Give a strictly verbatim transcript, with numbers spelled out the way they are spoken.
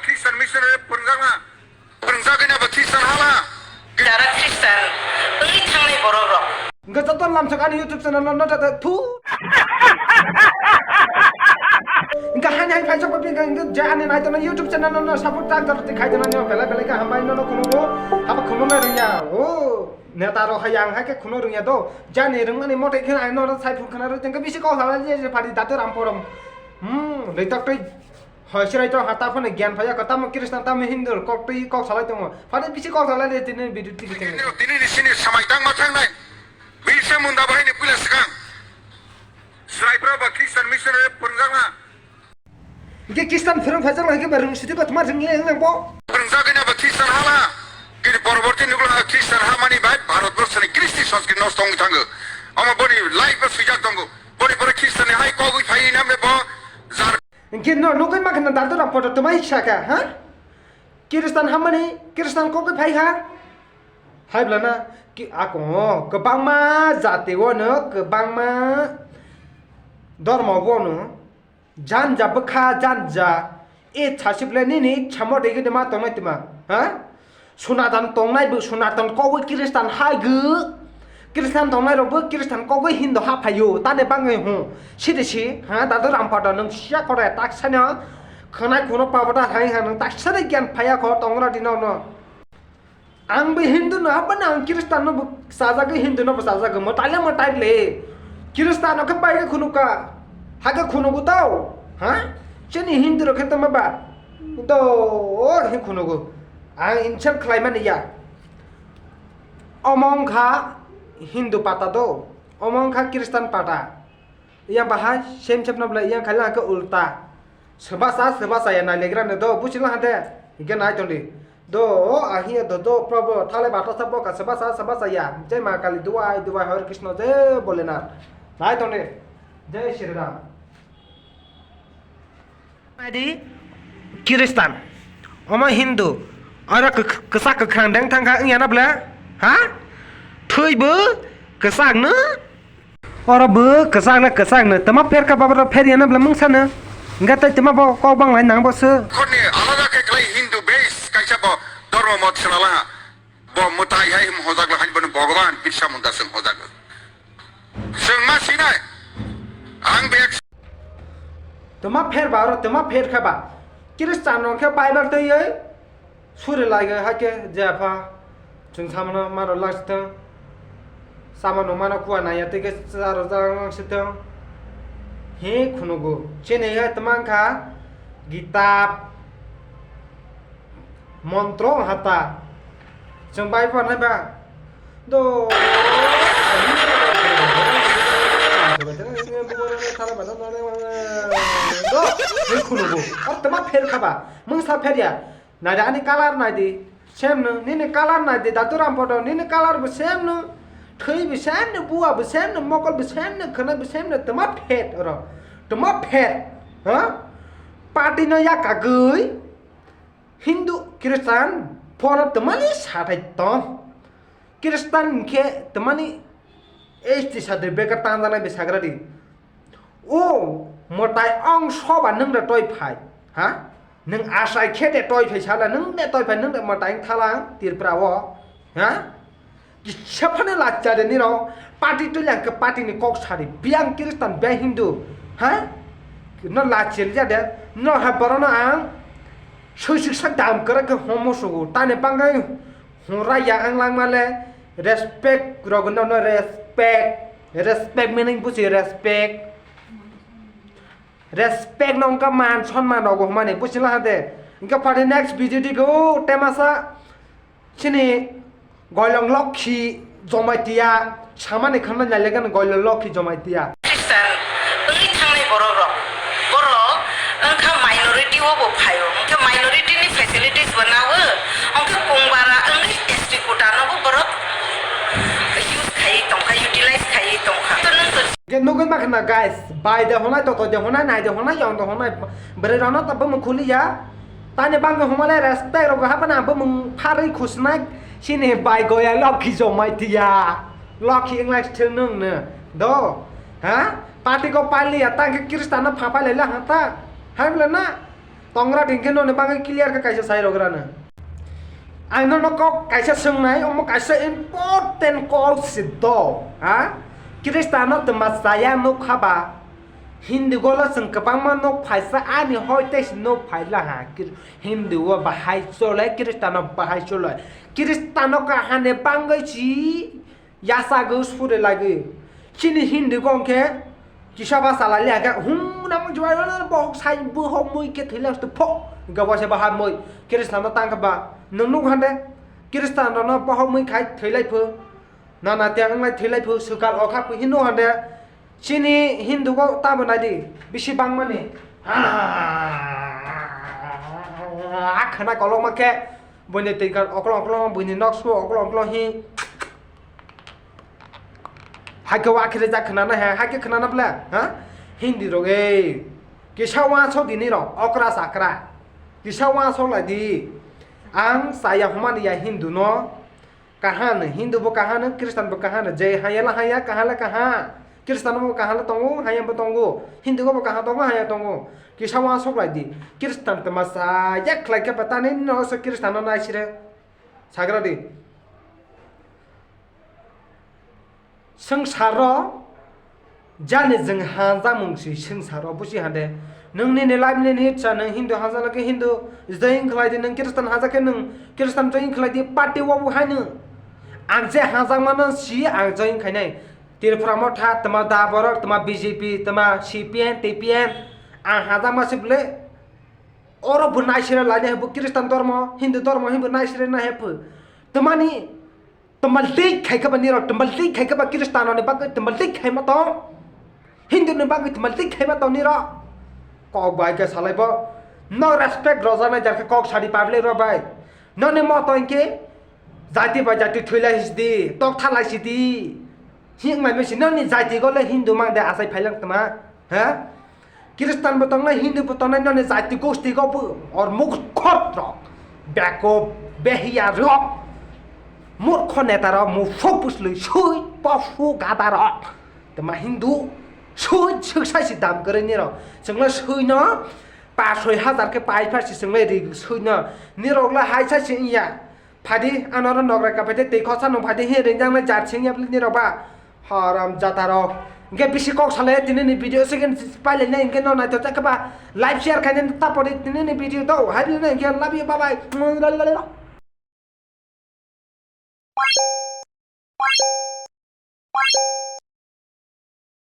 Christian missionary phwrwngjakna, phwrwngjagwina bo Christian hala. Jara Christian wngwi thangnai borok rok. Hwnkhe joto lamsok ani YouTube channel no nota ta thu. Hwnkhe hani hai phaisok papi hwnkhe je ani nai tongna YouTube channel no support ta jara ti khai tongna belai belai khe hambai no no khulungo. Haba khulungnai rwngya. O neta rok hai ang hai khe khulung rwngya do. Jani rwngmani mote khe ai no sai phuk khana rw tengkhe bisi kok hala je je phadi datu ram porom. Hmm, leitok tei. Hoi, sirai to hata phone gyan phaya ko, tamo Kristan, tamo Hindu, kok twi kok salai tongo. Phani bisi kok salai de tini video tini tini. Tini ni sini samai tang ma thang nai. Birsa Munda bahai ni puila swkang. Srai pro ba Kristan missionary phwrwngjak na. Ge Kristan phwrwng phajak na ge ba rung sidi ba tma rung le nang bo. Phwrwngjak na ba Kristan hala. Kini poroborti nukla Kristan hamani bai Bharat borsa ni Kristi sanskrit nosto wngwi thango. Omo boni life ba swijak tongo. Boni pore Kristan ni hai kogwi phai nam le bo jar Hingke no nugui mankha na dadu rang poto twmai saka, ha? Kristan hamani, Kristan kok bai phai ha? Hai bwlana ki ako kwbangma jati o no kwbangma dormo bo no janja bwkha janja e chasip le nini chamo de gini ma tongnai twma, ha? Sunatan tongnai bo Sunatan kogwi Kristan hai gw. Kristan tongnai rok bo Kristan kogwi Hindu ha phaio. Tani bangwi hwn. Sidi si, ha, dadu Rampada nwng siya kore tak sano. Khwnai kuno pabada hai ha nwng tak sano gyan phaya kho tongra di no no. Ang bo Hindu no hapani ang Kristan no bo sajagwi Hindu no bo sajagwi mo taile mo taile. Kristan no khe pai khunu ka. Ha khe khunu gu tau. Ha? Chini Hindu rok khe tama ba. Do o hi khunu gu. Ang insult khlaimani ya. Omo wngkha Hindu pata do, omo wngkha Kristan pata. Yang bahai sem sem no belai yang khaila hwnkhe ulta. Swbasa, swbasa ya nailegra no do, buchila hade. Hingke nai tongdi. Do, ahi do, do, Prabhu, thale bata sa boka, swbasa, swbasa ya. Jai Ma Kali, duai, duai, Hare Krishna, jai Bholenath. Nai tongdi. Jai Shri Ram. Adi Kristan, omo Hindu, oro kwk-, kwchak kwkhrang deng thangkha wngya na bwle? Ha? Thwi bo kwchak no? Oro bo kwchak no, kwchak no. Tama pher kha baba pher ya na bwle mungsa no? Hingkha tei tama bo kok bang lai nang bo se. Khorni alada khe khlai Hindu base kaisa bo dhormo mot swnala. Bo mwtai hai hojak la hai bono Bhagwan Birsa Munda se hojak. Chwng ma sinai. Ang bek. Tama pher ba oro tama pher kha ba. Kristan no khe Bible twi ei suri lai ga ha khe je pha. Chwng samano maro lak sitwng. Samano mano kuwa naya twi khe charo jang lak sitwng. He khunugo. Chini ya tama kha Gita. Montro hata. Chwng bai phan hai ba. Do. Do. Ni khunu bo. Ar tama pher kha ba. Mungsa pher ya. Nai da ani color nai di. Sem no. Nini color nai di. Datu Rampada. Nini color bo sem no. Thwi bo sem no. Bua bo sem no. Mokol bo sem no. Khana bo sem no. Tama phet oro. Tama phet. Ha? Party no ya kagui. Hindu, Kristan, phoro twmani sathai tong. Kristan hinkhe twmani S T sadri beka tanjaknai bai sagra di. O, mwtai ong soba nwng de toi phai, ha? Nwng asai khe de toi phai sala, nwng de toi phai, nwng de mwtai wng thala ang Tripura o, ha? Kisa phano lachiya de nirok, party tuli ang khe party ni kok sari, biyang Kristan, biyang Hindu, ha? No lachiya liya de, no ha borok no ang sui sui sak dam kwrak khe homo sugo, tani bangwi hwnra ya ang langma le, respect rok no, no respect, respect meaning buji respect. Respect no wngkha man sonman rogo hwnmani buchila hade. Wngkha pari next video digo temasa chini goilong lokhi jomaitiya samani khanna nailegani goilong lokhi jomaitiya. Christian wngwi thangnai borok rok, borok wngkha minority o bo phaio, wngkha minority ni facilities bo nawo, wngkha kungbara wngwi S T quota no bo borok use khaiwi tongkha, utilize khaiwi tongkha. To nwng to Ge nugui ma khna guys, bai de honai, toto de honai, nai de honai, yong de honai, bwrwi rano ta bumung khuli ya. Tani bangwi homa le respect rok hapana bumung pharwi khusnai sini bai goya lokhi jomai tiya. Lokhi wngla thil nung no. Do. Ha? Party ko pali ya tang khe Kristan no pha pai lai la ha ta. Hai bole na. Tongra din khe noni bagwi clear khe kaisa sai rograno. Ang nono kok kaisa swngnai, omo kaisa important kok se do, ha? Kristano twma chaya nuk kha ba? Hindu golo chwng kwbangma nuk phaisa, ani hoi tei se nuk phaila ha. Kir-, Hindu o bahai chole, Kristano bahai chole. Kristano kahane bangwi si yasa go sure lagi. Chini Hindu gong khe kisa ba salai le khe hum namo jwai bohok sai bohok mui khe thila sto pho. Gabo se bahai mui Kristano tang kha ba. Nung nuk hande Kristano no bohok mui khai thilai pho. Na na tiang nglai thilai pho sukal o kha pho Hindu hande. Chini Hindu go tabo nai di, bisi bangmani. A khana kolokma khe, buini twi kan oklong oklong, buini nok su oklong oklong hi. Hai khe wa khe rejak khna na ha, hai khe khna na bla, ha? Hindi rok ei. Kisa wa so dini rok, okra sakra. Kisa wa so lai di. Ang saya humani ya Hindu no. Kahano, Hindu bo kahano, Kristan bo kahano, je haya la haya, kaha la kaha. Kristan bo kaha la tongo, haya bo tongo. Hindu bo kaha tongo, haya tongo. Kisa wa sok lai di. Kristan te masa yak khlai khe ba tani no se Kristan no nai sire. Sagra di. Sengsaro Jani jwng hanjakmung si swngcharo busi hande. Nwng nini life nini itsa nwng Hindu hanjakna khe Hindu join khlai di, nwng Kristan hanjak khe nwng Kristan join khlai di, party o bo haino. Ang je hanjakmano si ang join khainai. Tripura Motha, tma da borok, tma B J P, tma C P M, T P M. Ang hanjakma si bwle oro bo naisira lainai bo Kristan dormo, Hindu dormo hinbo naisira nai hepho. Tmani Twmal dik khai khe ba nirok, twmal dik khai khe ba Kristanoni bagwi twmal dik khai ma tong. Hinduni bagwi twmal dik khai ma tong nirok. Kok bai khe salai bo. No respect rojak nai jar khe kok sadi public rok bai. Noni moto hinkhe jati bai jati thwi lai sidi, tok tha lai sidi. Hing mai mesi noni jati go le Hindu mang de asai phailang tma. Ha? Kristan bo tongnai, Hindu bo tongnai, noni jati gosti go bo or murkhot rok, beko behiya rok, murkho neta rok, mufuk buslui sui, pofu gada rok, tma Hindu sui, suk sai si dam kwrwi ni rok, chwngno sui no pa soi hajar khe pai pha si chwngno ri sui no, ni rok le hai sai si ya. Phadi, ano oro nokrai ka phai de, tei khosa nung phai de, he ringjak nai jar sing yapli ni rok ba. Haram jata rok. Hingke bisi kok salai, tini ni video second pailai nai, hingke no naithok jak khe ba. Live share khai nai, tapori tini ni video do. Hai ni hingke love you, bye bye.